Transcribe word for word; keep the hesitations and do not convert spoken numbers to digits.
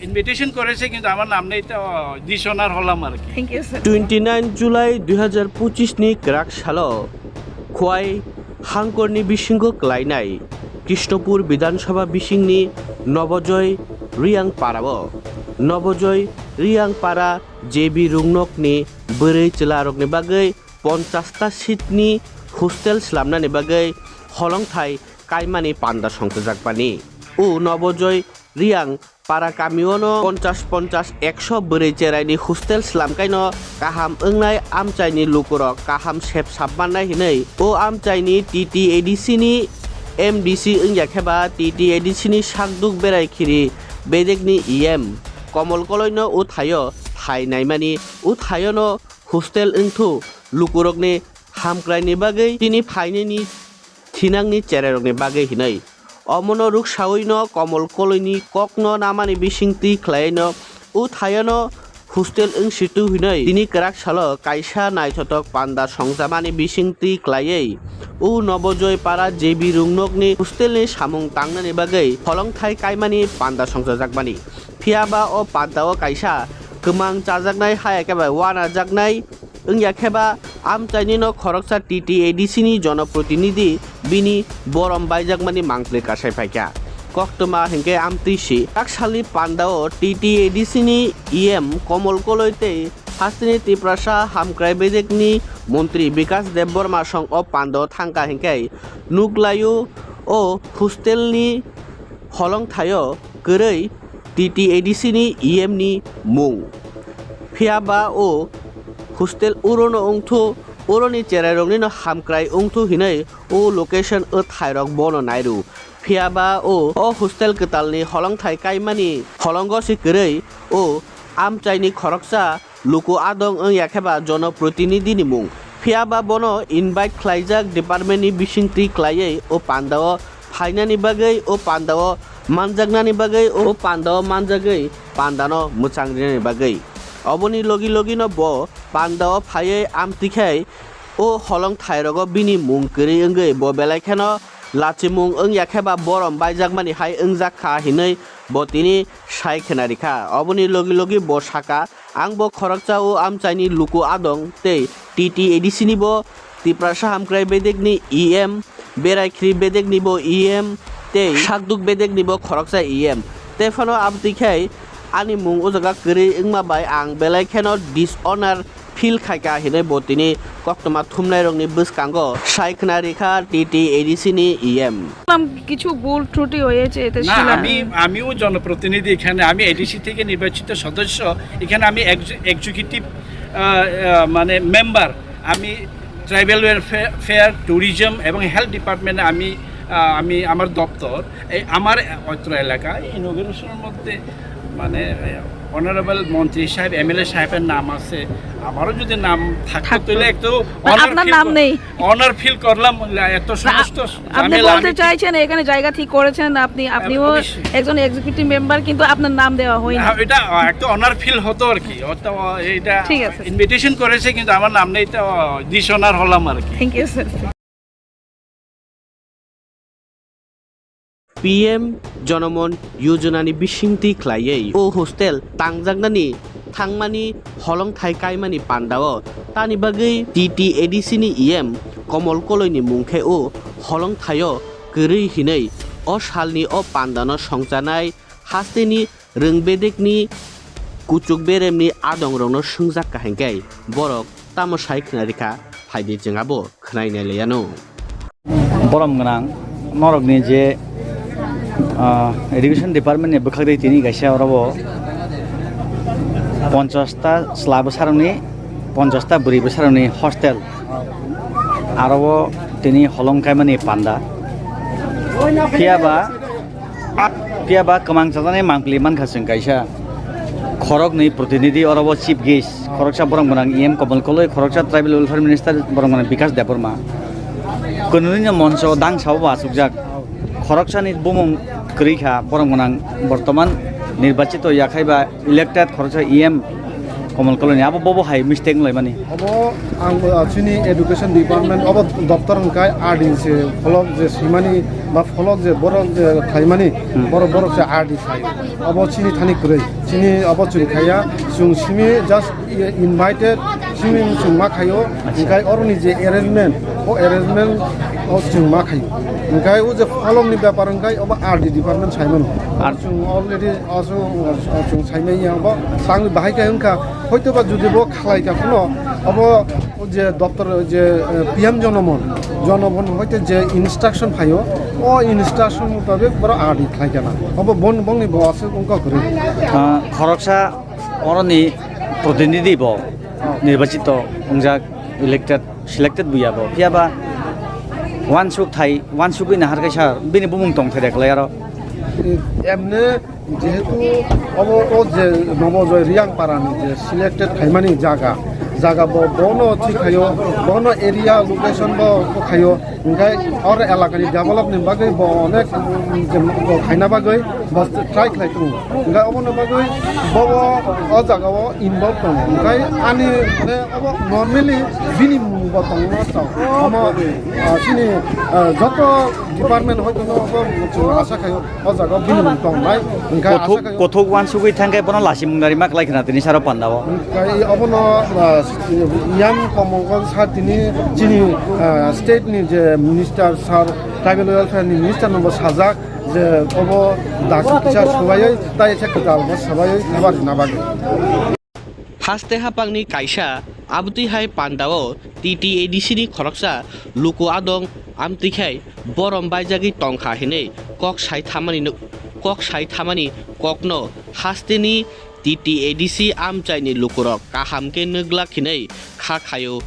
ইনভিটেশন করেছে, কিন্তু আমার নাম নেই, তো ডিসঅনার হলাম আর কি। Thank you, sir. Twenty nine July dui hazar pochisni kwrak salo Khwai hangkorni bisingo kwlainai Krishnapur Bidhan Sabha bisingni Nobojoy Riyang parao Nobojoy Riyang para J B Rungnokni bwrwi chwlarokni bagwi ponchas ta seatni hostel slamnani bagwi holongthai kaimani panda songchajakmani. O Nobojoy Riyang para kamiono ponchas ponchas ekso bwrwi cheraini hostel slamkaino kaham wngnai amchaini lukurok kaham sep sap mannai hinwi o amchaini T T A D C ni M D C wngya khe ba T T A D C ni sakduk berai khiri bedekni E M Komol Koloino o thaio thai naimani o thaiono hostel wngthu lukurokni hamkraini bagwi tini phainani thinangni cherairokni bagwi hinwi. Omono ruksawi no Komol Koloini kokno namani bising twi khlaiwi no o thayano hostel wng situ hinwi tini kwrak salo kaisa naithotok panda songchamani bising twi khlaiwi o Nobojoy para J B Rungnokni hostelni samung tangnani bagwi holongthai kaimani panda songchajakmani. Phiya ba o panda o kaisa kwmang chajaknai hai khe bai wanajaknai wngya khe ba amchaini no khoroksa T T A D C ni jonoprotinidhi bini borom baijakmani mangpli kasai phaikha. Koktwma hinkhe amtwi si. Taksalni pandao T T A D C ni E M Komol Koloi tei hasteni Tiprasa hamkrai bedekni montri Bikas Debbarma song o pandao thangkha hinkhe nuklaio o hostelni holongthaio kwrwi T T A D C ni E M ni mung. Phiya ba o hostel urono wngthu, uroni cherairoknino hamkrai wngthu hinwi o location o thairok bono nairu. Phiya ba o, o hostel kwtalni holongthai kaimani holongo se kwrwi o amchaini khoroksa luku adong wngya khe ba jonoprotinidhi ni mung. Phiya ba bono invite khlaijak department ni bising twi khlaiwi o pandao phainani bagwi o pandao manjaknani bagwi o pandao manjagwi pandano mwchang rinani bagwi. Oboni logi logi no bo pandao phaiwi amtwi khai o holong thairogo bini mung kwrwi wngwi bo belai kheno lachimung wngya khe ba borom baijakmani hai wngjak kha hinwi bo tini sai khna rikha. Oboni logi logi bo saka, ang bo khoroksa o amchaini luku adong tei T T A D C ni bo Tiprasa hamkrai bedekni E M, Beraikhri bedekni bo E M tei Sakduk bedekni bo khoroksa E M. Tei phano amtwi khai ani mung o jaga kwrwi wngma bai ang belai kheno dishonor feel khaikha hinwi bo tini koktwma thumnairokni bwskango sai khna rikha T T A D C ni E M. নাম কিছু ভুল ত্রুটি হয়েছে এতে না, শিলা আমি, আমিও জনপ্রতিনিধি এখানে, আমি এডিসি থেকে নির্বাচিত সদস্য, এখানে আমি এক্সিকিউটিভ, আহ, আহ, মানে মেম্বার, আমি ট্রাইবাল ওয়েলফেয়ার, ট্যুরিজম এবং হেলথ ডিপার্টমেন্টে আমি, আহ, আমি আমার দপ্তর, এই আমার অত্র এলাকায় ইনোগ্রেশনের মধ্যে মানে অনারেবল মন্ত্রী সাহেব, এমএলএ সাহেবের নাম আছে, আমারও যদি নাম থাকতো, থাকতো। তাহলে একটু মানে অনার আপনার ফিল নাম কর-, নেই। অনার ফিল করলাম, এত না, সমস্ত আপনি ঝামেলা বলতে আমি চাইছেন এখানে জায়গা ঠিক করেছেন আপনি, আপনিও অবশ্যই। একজন এক্সিকিউটিভ মেম্বার, কিন্তু আপনার নাম দেওয়া হয়নি। না, এটা একটা অনার ফিল হতো আর কি। অত, এটা ঠিক আছে। ইনভিটেশন করেছে, কিন্তু আমার নাম নেই, তো ডিসঅনার হলাম আর কি। Thank you, sir. P M Jonomon Yojana ni bisingtwi khlaiwi o hostel tangjaknani thangmani holongthai kaimani pandao tani bagwi T T A D C ni E M Komol Koloi ni mung khe o holongthaio kwrwi hinwi o salni o pandano songchanai hasteni rwng bedekni kuchuk beremni adongrokno swngjak kha hinkhe borok tamo sai khna rikha, phaidi chwng abo khwnai nai laiano. Borom gwnang norokni je, ah, education department ni bwkhak twi tini kaisa oro bo ponchas ta chwla bwsarokni, ponchas ta bwrwi bwsarokni hostel aro o tini holong kaimani panda. Phiya ba Phiya ba kwmang chajaknai mangpili mankha chwng kaisa khoroknwi protinidhi, oro bo chief guest khoroksa borom gwnang E M Komol Koloi, khoroksa tribal welfare minister borom gwnang Bikash Debbarma. Kwnwino moncho dangsa bo achukjak. Khoroksani bumung kwrwi kha borom gwnang bortoman nirbachito yakhai ba elected khoroksa E M Komal Koloni, abo bobo hai mistake wnglaimani. Obo ang, uh, chini education department, obo doptor hwnkhe R D se pholok je swimani ba pholok je borok je khlaimani, hmm, borok, borok se R D khlai. Obo chini thani kwrwi, chini obo chwng khaiya, chwng simi just invited, simi chwng ma khaio, acha, hwnkhe oroni je arrangement, o arrangement o chwng ma khaio. Hwnkhe o je pholokni bepar hwnkhe obo R D department saimano. Ar- Chwng already aso, aso chwng saimanya obo, tang bahai khe wngkha, hoitoba jodi bo khlai kha phano, obo je doptor je, eh, P M Jonomon, Jonomon hoite je instruction phaio, o instruction mutabik borok R D khlai kha na. Obo bon, bongni bo aswk wngkha kwrwi. Ah, khoroksa oroni protinidhi bo, oh, nirbachito wngjak, elected, selected buya bo. Phiya ba wansuk thai, wansugwi nahar kaisa bini bumung tong thede kwlai aro. Emne jehetu obo o je Nobojoy Riyangpara ni je selected khaimani jaga, jaga bo bono thik khaio, bono area location bo khaio, hwnkhe oro elakani develop ni bagwi bo onek, um, je bo khaina bagwi bo try khlai tongo. Hwnkhe obono bagwi bobo o jaga o involve tongo. Hwnkhe ani, eh, obo normally bini mung bo tongna chao. Omo, ah, chini, ah, joto department hoito no obo chwng asa khaio. O jaga o bini mung tongnai. Hwnkhe asa khaio. Kothok, kothok wansugwi thangkhe bono lachi mung nari ma kwlai khna tini saro pandao. Hwnkhe obono, ah, yang komongkol sa tini chini, ah, state ni je minister sir, tribal welfare ni minister no bo sajak. Je obo dakti kisa swbaiwi, tai se kwtal bo swbaiwi habar rwna bagwi. Haste haphangni kaisa abtwi hai pandao T T A D C ni khoroksa luku adong amtwi khai borom baijagwi tongkha hinwi kok sai thamani nuk-, kok sai thamani kokno hasteni T T A D C amchaini lukurok kaham khe nwglak hinwi kha khaio.